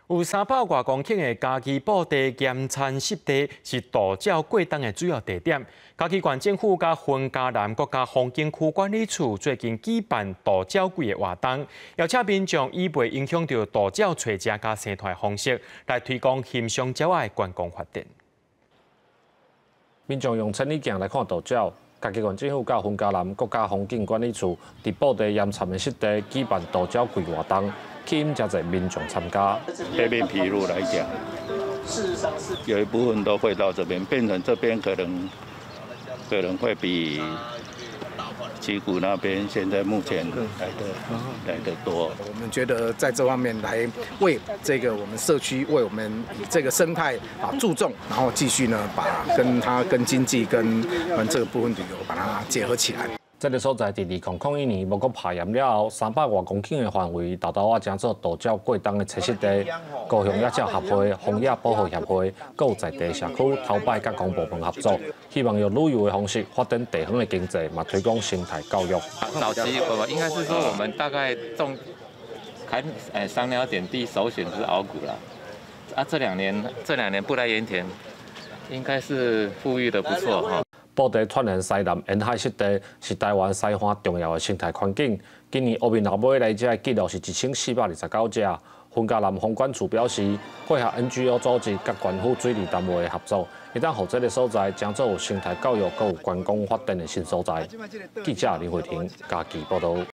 有300外公頃的嘉義布袋鹽田濕地是渡鳥過冬的主要地點。嘉義縣政府佮雲嘉南國家風景區管理處最近舉辦渡鳥季的活動，邀請民眾以袂影響著渡鳥棲食佮生態方式來推廣欣賞鳥仔的觀光發展。民眾用千里鏡來看渡鳥。嘉義縣政府佮雲嘉南國家風景管理處佇布袋鹽田的濕地舉辦渡鳥季活動，吸引誠濟民眾參加。黑面琵鷺來講，事實上是有一部分都會到這邊，變成這邊可能會比旗鼓那邊現在目前來得多。我們覺得在這方面來為這個我們社區，為我們以這個生態啊注重，然後繼續呢把跟它跟經濟跟這個部分旅遊把它結合起來。這个所在佇2001年無閣拍鹽了後，300外公頃的範圍，沓沓仔成做渡鳥過冬的棲息地。高雄野鳥協會、荒野保護協會，閣有在地社區頭擺佮公部門合作，希望用旅遊的方式發展地方的經濟，嘛推廣生態教育。早期不應該是說我們大概種開賞鳥點第一首選就是鰲鼓啦。啊，這兩年布袋鹽田應該是復育得不錯哈。布袋串連西南沿海濕地是台灣西岸重要的生態環境。今年烏面鱸鶩來遮的記錄是1429隻。雲嘉南風管處表示，配合 NGO 組織佮縣府水利單位的合作，會當予這个所在成做有生態教育、閣有觀光發展的新所在。記者林慧婷嘉義報導。